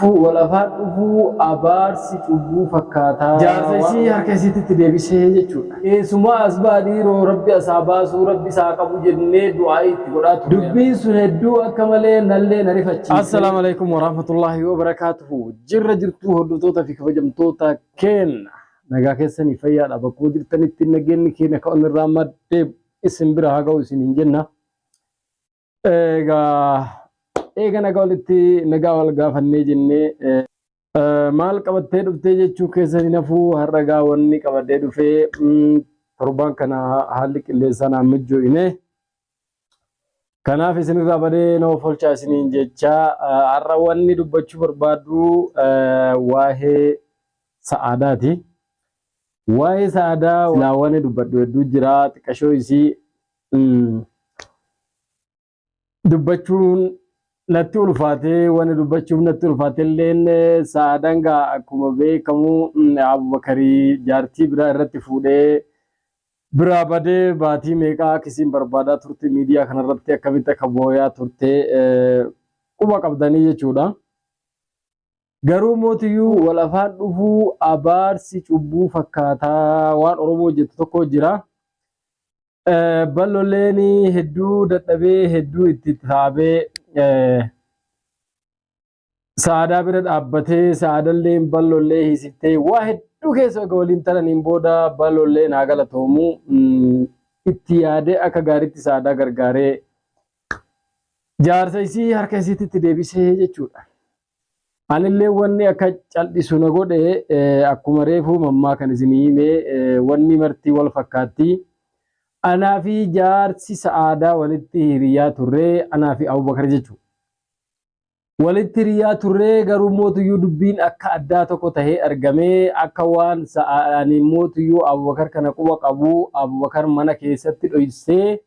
Wal afaan dhufuu abaarsi cubbuu fakkaataa. Jaarsa isii harka isiititti deebisee jechuudha. Eessumaa as ba'a dhiiroo rabbi as haa baasuu rabbi isaa haa qabu jennee du'aa'ii itti godhaa turre. Dubbiin sun hedduu akka malee nallee na rifachiise. Assalaamu alaikum warahmatullahi wabarakaatuhu. Jirra jirtuu hordoftoota fi kabajamtoota keenna. Nagaa keessanii fayyaadha bakkuma jirtanitti nageenyi keenya kan irraa maddee isin bira haa ga'u isin hin jenna. Egaa eega nagaa walitti nagaa wal gaafannee jennee maal qabattee dhuftee jechuu keessan hin hafuu har'a gaa wanni qabadhee dhufee torbaan kana haalli qilleensaa naan mijjoo'ine. Kanaaf isinirraa badee na ofolchaa isiniin jecha har'a wanni dubbachuu barbaadu waa'ee sa'aadaati. Waa'ee sa'aadaa silaa wanni dubbadhu hedduu jira xiqqashoo isii dubbachuun natti ulfaatee wanni dubbachuuf natti ulfaate illeen sa'aadaan gaa akkuma beekamu Abubakarii jaartii biraa irratti fuudhee biraa badee baatii meeqaa akka isiin barbaadaa turte miidiyaa kanarratti akkamitti akka booyaa turte quba qabdanii jechuudha. Garuu mootiyyuu wal afaan dhufuu abaarsi cubbuu fakkaataa waan Oromoo jettu tokko jira. Balloleen hedduu dadhabee hedduu itti taabee sa'aadaa bira dhaabbatee sa'aadalleen ballollee hiisiftee waa hedduu keessa erga waliin taraniin booda ballolleen haa galatoomu itti yaadee akka gaariitti sa'aadaa gargaaree jaarsa isii harka isiitti deebisee jechuudha. Anillee wanni akka cal'isu na godhe akkuma reefuu mammaa kan isinii hime wanni marti wal fakkaatti. Anaa fi jaarsi sa'aadaa walitti hiriyaa turre anaa fi Abubakar jechuudha. Walitti hiriyaa turre garuu mootuyyuu dubbiin akka addaa tokko tahee argame akka waan ani mootuyyuu Abubakar kana quba qabu Abubakar mana keessatti dhoysee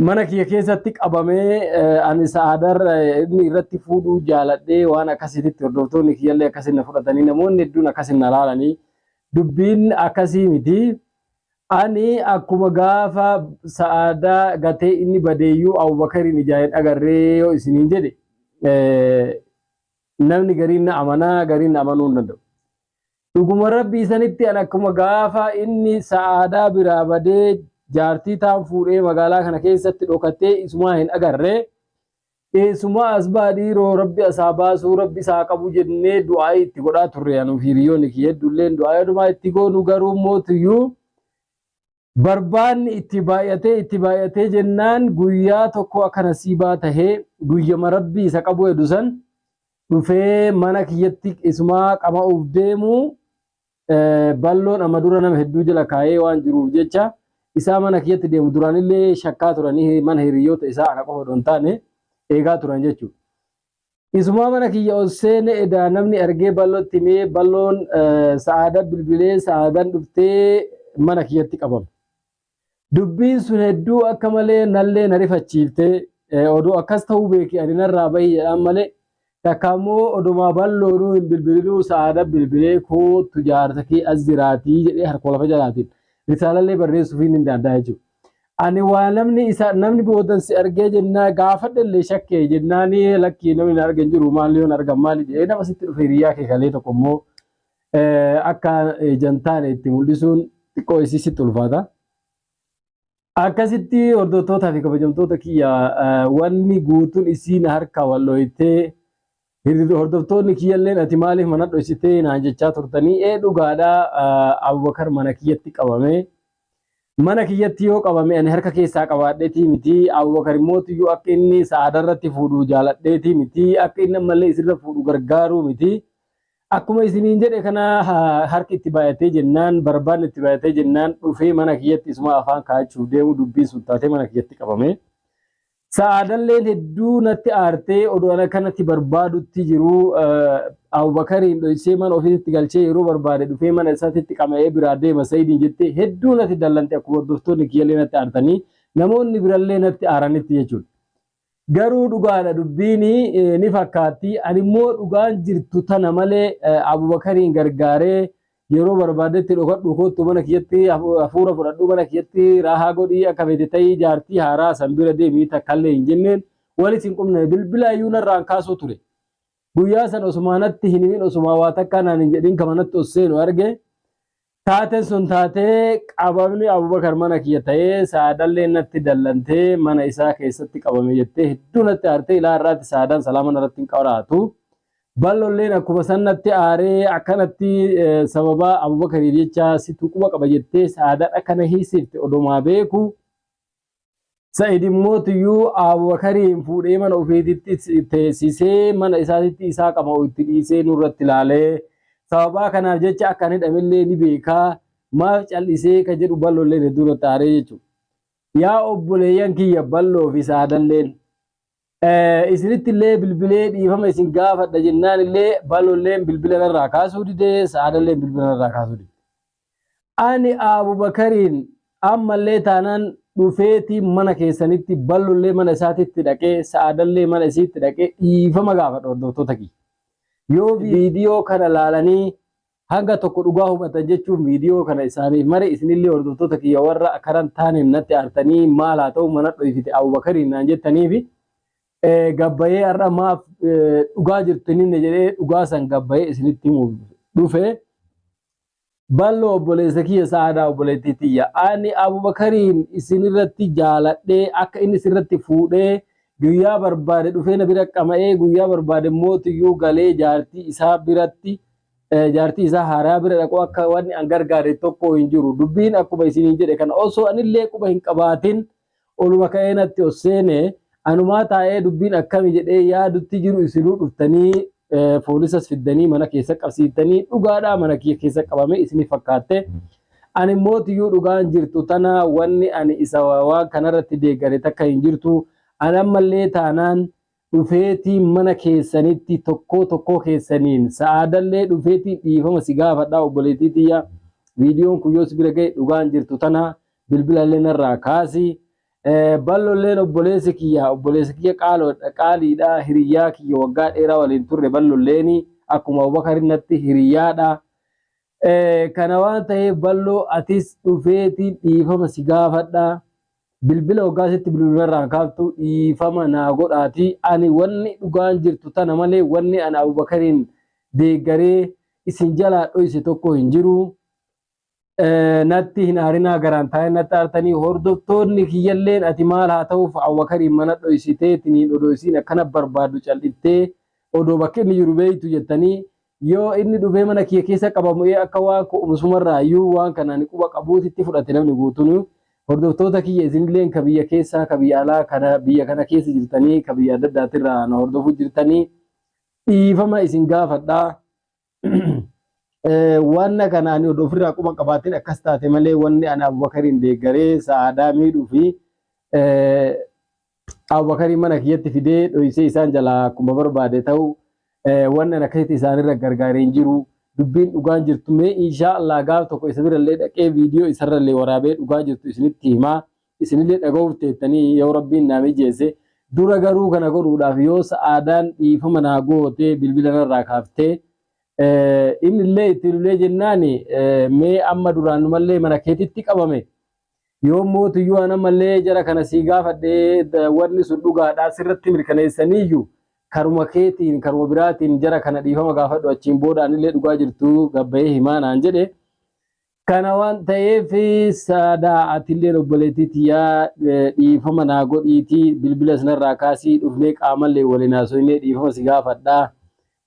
mana kiyya keessatti qabamee ani sa'aadar inni irratti fuudhuu jaaladhee waan akkasiititti hordoftoonni kiyyallee akkasiin na fudhatanii namoonni hedduun akkasiin na laalanii dubbiin akkasii miti. Ani akkuma gaafa sa'aadaa gatee inni badeeyyuu Abubakariin ijaan hin agarree yoo isiniin jedhe namni gariin na amanaa gariin na amanuu hin danda'u. Dhuguma Rabbii sanitti an akkuma gaafa inni sa'aadaa biraa badee jaartii taan fuudhee magaalaa kana keessatti dhokatee isumaa hin agarre. Eessumaa as ba'a dhiiroo Rabbi as haa baasuu Rabbi isaa qabu jennee du'aa'ii itti godhaa turre anuuf hiriyoonni kiyya hedduulleen du'aa'ii adumaa itti goonu garuu mootuyyuu barbaanni itti baay'atee itti baay'atee jennaan guyyaa tokko akka nasiibaa tahee guyyama Rabbii isa qabu edu san dhufee mana kiyyatti isumaa qama'uuf deemu balloon amma dura nama hedduu jala kaayee waan jiruuf jecha isaa mana kiyyatti deemu duraanillee shakkaa turanii mana hiriyoota isaa ana qofa odoo hin taane eegaa turan jechuudha. Isumaa mana kiyya ol seene edaa namni argee ballootti himee balloon sa'aada bilbilee sa'aadan dhuftee mana kiyyatti qabame. Dubbiin sun hedduu akka malee nallee na rifachiifte odoo akkas ta'uu beeki ani narraa bahi jedhaan malee takka immoo odumaa balloonuu hin bilbilinuu sa'aada bilbilee koottu jaarsa kee as jiraatii jedhee harka lafa jalaatiin risaalallee barreessuufiin hin danda'a jechuudha. Ani waa namni isa namni boodan si argee jennaa gaafadhellee shakkee jennaanii lakkii namni na arge hin jiru maal yoon argan maali jedhee nama sitti dhufe hiriyaa kee kalee tokko immoo akka ijaan taane itti mul'isuun xiqqoo isii sitti ulfaata. Akkasitti hordoftootaa fi kabajamtoota kiyya wanni guutuun isiin harka wal dhoytee hordoftoonni kiyyalleen ati maaliif mana dhoysitee naan jechaa turtanii ee dhugaadha Abubakar mana kiyyatti qabame. Mana kiyyatti yoo qabame ani harka keessaa qabaadheetii miti Abubakar immoo tiyyuu akka inni sa'aadarratti fuudhu jaaladheetii miti akka inni ammallee isirra fuudhu gargaaruu miti. Akkuma isiniin jedhe kana harki itti baay'atee jennaan barbaanni itti baay'atee jennaan dhufee mana kiyyatti isuma afaan kaa'achuuf deemu dubbiin sun taatee mana kiyyatti qabame. Sa'aadalleen hedduu natti aartee odoo ana kanatti barbaadutti jiru Abubakariin dhoysee mana ofiitti galchee yeroo barbaade dhufee mana isaatti qama'ee biraa deema Sa'idiin jettee hedduu natti dallante akkuma hordoftoonni kiyyallee natti aartanii namoonni birallee natti aaranitti jechuudha. Garuu dhugaadha dubbiin ni fakkaatti. Ani immoo dhugaan jirtu tana malee Abubakariin gargaaree yeroo barbaadetti dhokadhu kottu mana kiyyatti hafuura fudhadhu mana kiyyatti raahaa godhii akka feete ta'ii jaartii haaraa san bira deemii takkallee hin jenneen walis hin qubne bilbila iyyuu narraan kaasuu ture. Guyyaa san osumaa natti hin himin, osumaa waa takkaa naan hin jedhin ka manatti os seenu arge. Taateen sun taatee qabamni Abubakar mana kiyya ta'ee Sa'aadallee natti dallantee mana isaa keessatti qabame jettee hedduu natti aartee ilaa har'aatti Sa'aadaan salaama narratti hin qaraatu. Ballolleen akkuma san natti aaree akkanatti sababa Abubakariif jecha situ quba qaba jettee Sa'aadaan akkana hiisifte odomaa beeku. Sa'id immoo tiyyuu Abubakariin fuudhee mana ofiititti teessisee mana isaatitti isaa qama'u itti dhiisee nurratti ilaalee sababaa kanaaf jecha akka ani hidhamellee ni beekaa maaf cal'isee ka jedhu Ballolleen hedduu natti aaree jechuudha. Yaa obboleeyyan kiyya Balloo fi Sa'adalleen isinitti illee bilbilee dhiifama isin gaafadha jennaan illee Ballolleen bilbila narraa kaasuu didee, Sa'adalleen bilbila narraa kaasuu dide. Ani Abubakariin ammallee taanaan dhufeetii mana keessanitti Ballollee mana isaatitti dhaqee, Sa'adallee mana isiitti dhaqee dhiifama gaafadha hordoftoota kiyya. Yoo viidiyoo kana laalanii hanga tokko dhugaa hubatan jechuun viidiyoo kana isaaniif mare. Isinillee hordoftoota kiyya warra akkaran taaneen natti aartanii maal haa ta'u mana dhoyfite Abubakariin naan jettaniifi gabbayee har'a maaf dhugaa jirtu inni jedhee dhugaa san gabbayee isinitti himuuf dhufe. Ballo obboleessa kiyya, Sa'aadaa obboleettii tiyya. Ani Abubakariin isinirratti jaaladhee akka inni sirratti fuudhee guyyaa barbaade dhufee na bira qama'ee guyyaa barbaade mootiyyuu galee jaartii isaa biratti jaartii isaa haaraa bira dhaqu akka wanni an gargaare tokko hin jiru. Dubbiin akkuma isiniin jedhe kana osoo anillee quba hin qabaatin oluma ka'ee natti os seene, anumaa taa'ee dubbiin akkami jedhee yaadutti jiru isinuu dhuftanii poolisas fiddanii mana keessa qabsiiftanii dhugaadhaa mana kiyya keessa qabame isinii fakkaatte. Ani mootiyyuu dhugaan jirtu tana, wanni ani isa waan kanarratti deeggare takka hin jirtu. Ani ammallee taanaan dhufeetii mana keessanitti tokkoo tokkoo keessaniin, Sa'aadallee dhufeetii dhiifama si gaafadhaa obboleettii tiyya. Viidiyoon kun yoo si bira ga'e dhugaan jirtu tana, bilbilallee narraa kaasi. Ballolleen obboleessi kiyya, obboleessi kiyya qaaliidha, hiriyyaa kiyya waggaa dheeraa waliin turre. Ballolleeni akkuma Abubakarin natti hiriyyaadha. Kana waan ta'eef Balloo, atis dhufeetiin dhiifama si gaafadha. Bilbila waggaa sitti bilbilarraan kaaftu dhiifama naa godhaati. Ani wanni dhugaan jirtu tana malee wanni ani Abubakariin deeggaree isin jalaa dhoyse tokko hin jiru. Natti hin aarinaa, garaan taa'ee natti aartanii. Hordoftoonni kiyyalleen ati maal haa ta'uuf Abubakariin mana dhoysitee tiniin odoo isiin akkana barbaaddu cal'iftee odoo bakki inni jiru beeytu jettanii, yoo inni dhufee mana kiyya keessa qabamu akka waan ko'umsumarraa iyyuu waan kanaan quba qabuutitti fudhate namni guutuun. Hordoftoota kiyya, isinilleen ka biyya keessaa, ka biyya alaa, kana biyya kana keessa jirtanii, ka biyya adda addaatirraa na hordofuu jirtanii, dhiifama isin gaafadhaa. Wanna kana ani odoo ofirraa quba qabaatin akkas taate malee wanni ani Abubakariin deeggaree Sa'aadaa miidhuu fi Abubakariin mana kiyyatti fidee dhoysee isaan jalaa akkuma barbaade ta'u wanni ani akkasitti isaanirra gargaaree hin jiru. Dubbiin dhugaan jirtu mee inshaa Allah gaaf tokko isa birallee dhaqee viidiyoo isarrallee waraabee dhugaa jirtu isinitti himaa. Isinillee dhaga'uuf teettanii yoo Rabbiin naa mijeesse. Dura garuu kana godhuudhaaf yoo Sa'aadaan dhiifama naa gootee bilbila narraa kaaftee inni illee itti lulee jennaan, mee amma duraanumallee mana keetitti qabame, yoo mootiyyuu an ammallee jara kana sii gaafadhee wanni sun dhugaadhaa sirratti mirkaneessaniiyyuu karuma keetiin karuma biraatiin jara kana dhiifama gaafadhu, achiin booda anillee dhugaa jirtu gabbayee himaa naan jedhe. Kana waan ta'eef Saadaa, atillee obboleettii tiyyaa dhiifama naa godhiitii bilbila sanarraa kaasii dhufnee qaamallee waliin haasofnee dhiifama si gaafadhaa.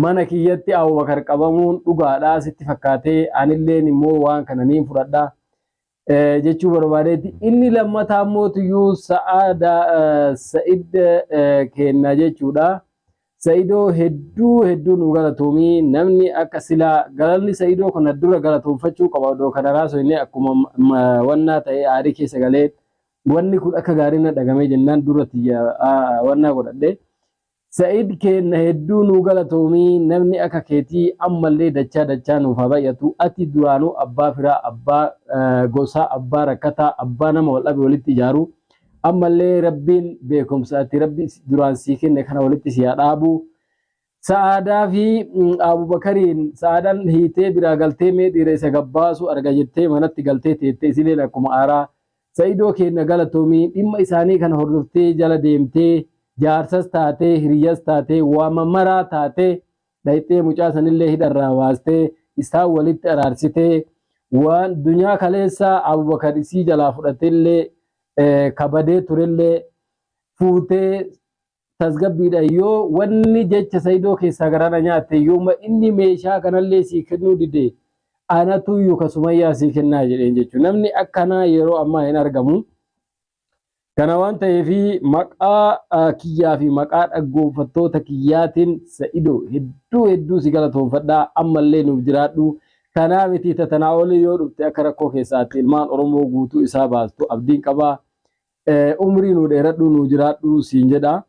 Mana kiyyatti Abubakar qabamuun dhugaadhaa sitti fakkaatee, anilleen immoo waan kana niin fudhadhaa jechuu barbaadeetti. Inni lammataa mootiyyuu Sa'aadaa Sa'id kenna jechuudha. Sa'idoo, hedduu hedduu nu galatoomii. Namni akka silaa galanni Sa'idoo kana dura galatoonfachuu qaba. Odoo kana raasofne akkuma wannaa ta'ee aarii keessa galee wanni kun akka gaarii na dhagamee jennaan dura wannaa godhadhe. Sa'id kenna, hedduu nu galatoomii. Namni akka keetii ammallee dachaa dachaa nuuf haa baay'atu. Ati duraanuu abbaa firaa, abbaa gosaa, abbaa rakkataa, abbaa nama wal dhabe walitti ijaaru. Ammallee Rabbiin beekumsa ati Rabbi duraan sii kenne kana walitti si haa dhaabu. Sa'aadaa fi Abubakariin Sa'aadaan hiitee biraa galtee mee dhiira isa gabbaasu arga jettee manatti galtee teettee isileen akkuma aaraa. Sa'idoo keenya, galatoomii. Dhimma isaanii kana hordoftee jala deemtee jaarsas taatee, hiriyyas taatee, waama maraa taatee. dhayxee mucaa sanillee hidharraa baastee isaan walitti araarsitee waan dunyaa kaleessa Abubakar isii jalaa fudhatellee kabadee turellee fuutee tasgabbiidha. Yoo wanni jecha Saidoo keessaa garaana nyaatte, yooma inni meeshaa kanallee sii kennuu dide, anatu yookaan Sumayyaa sii kennaa jedheen jechuudha. Namni akkanaa yeroo ammaa hin argamu. Kana waan ta'eef maqaa kiyyaa fi maqaa dhaggeeffattoota kiyyaatiin Sa'idoo hedduu hedduu si galatoonfadhaa, ammallee nuuf jiraadhu. Kanaa miti, tatanaa olii yoo dhufte akka rakkoo keessaatti ilmaan Oromoo guutuu isaa baastu abdiin qabaa. Umrii nuu dheeradhu, nuu jiraadhu siin jedha.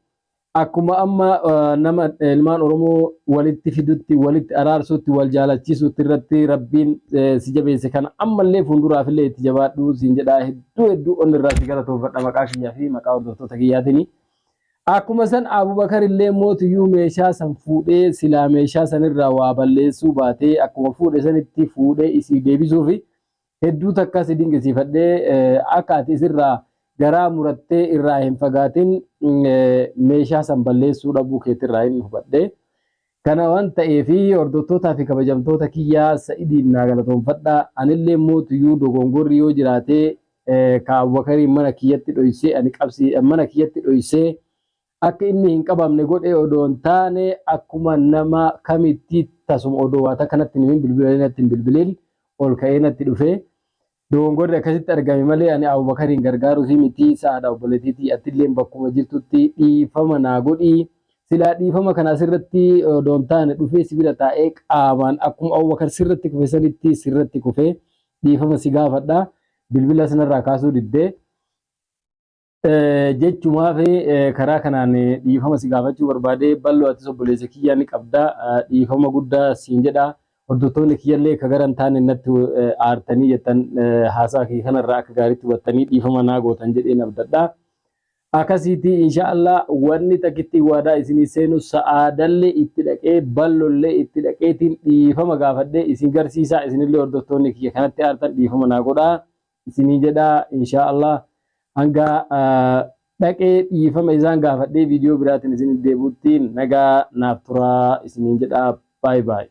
Akkuma amma nama ilmaan Oromoo walitti fidutti, walitti araarsutti, wal jaalachiisutti irratti Rabbiin si jabeesse kana ammallee fuulduraafillee itti jabaadhu siin jedha. Hedduu hedduu onni irraa si galatoonfadha maqaa kiyyaa fi maqaa hordoftoota kiyyaatiin. Akkuma san Abubakar illee mootiyyuu meeshaa san fuudhee silaa meeshaa sanirraa waa balleessuu baatee akkuma fuudhe sanitti fuudhee isii deebisuufi hedduu takka si dinqisiifadhee, akka ati isirraa garaa murattee irraa hin fagaatin meeshaa san balleessuu dhabuu keetirraa hin hubadhe. Kana waan ta'eef hordoftootaa fi kabajamtoota kiyyaa, Sa'idiin naa galatoonfadha. Anillee mootiyyuu dogongorri yoo jiraate ka Abubakariin mana kiyyatti dhoysee ani qabsi mana kiyyatti dhoysee akka inni hin qabamne godhe odoo hin taane, akkuma nama kamitti tasuma odoo waa takka natti hin bilbilin natti hin bilbilin ol ka'ee natti dhufe. Dogongorri akkasitti argame malee ani Abubakariin gargaaruu fi miti. Sa'aadha obboleettiitii, atillee bakkuma jirtutti dhiifama naa godhii. Silaa dhiifama kana asirratti odoo hin taane dhufee si bira taa'ee qaamaan akkuma Abubakar sirratti kufe sanitti sirratti kufee dhiifama si gaafadha. Bilbila sanarraa kaasuu diddee. Jechumaaf karaa kanaan dhiifama si gaafachuu barbaade. Bal'oo, atis obboleessa kiyyaa ni qabda, dhiifama guddaa siin jedha. Hordoftoonni kiyyallee ka gara hin taane natti aartanii jettan haasaa kiyya kanarraa akka gaariitti hubattanii dhiifama naa gootan jedheen abdadha. Akkasiiti, insha Allah, wanni takkitti waadaa isinii seenu sa'aadallee itti dhaqee ballollee itti dhaqeetiin dhiifama gaafadhee isin garsiisaa. Isinillee hordoftoonni kiyya kanatti aartan dhiifama naa godhaa isinii jedha. Insha Allah, hanga dhaqee dhiifama isaan gaafadhee viidiyoo biraatiin isin deebi'utti nagaa naaf turaa isiniin jedha. Baay'ee baay'ee.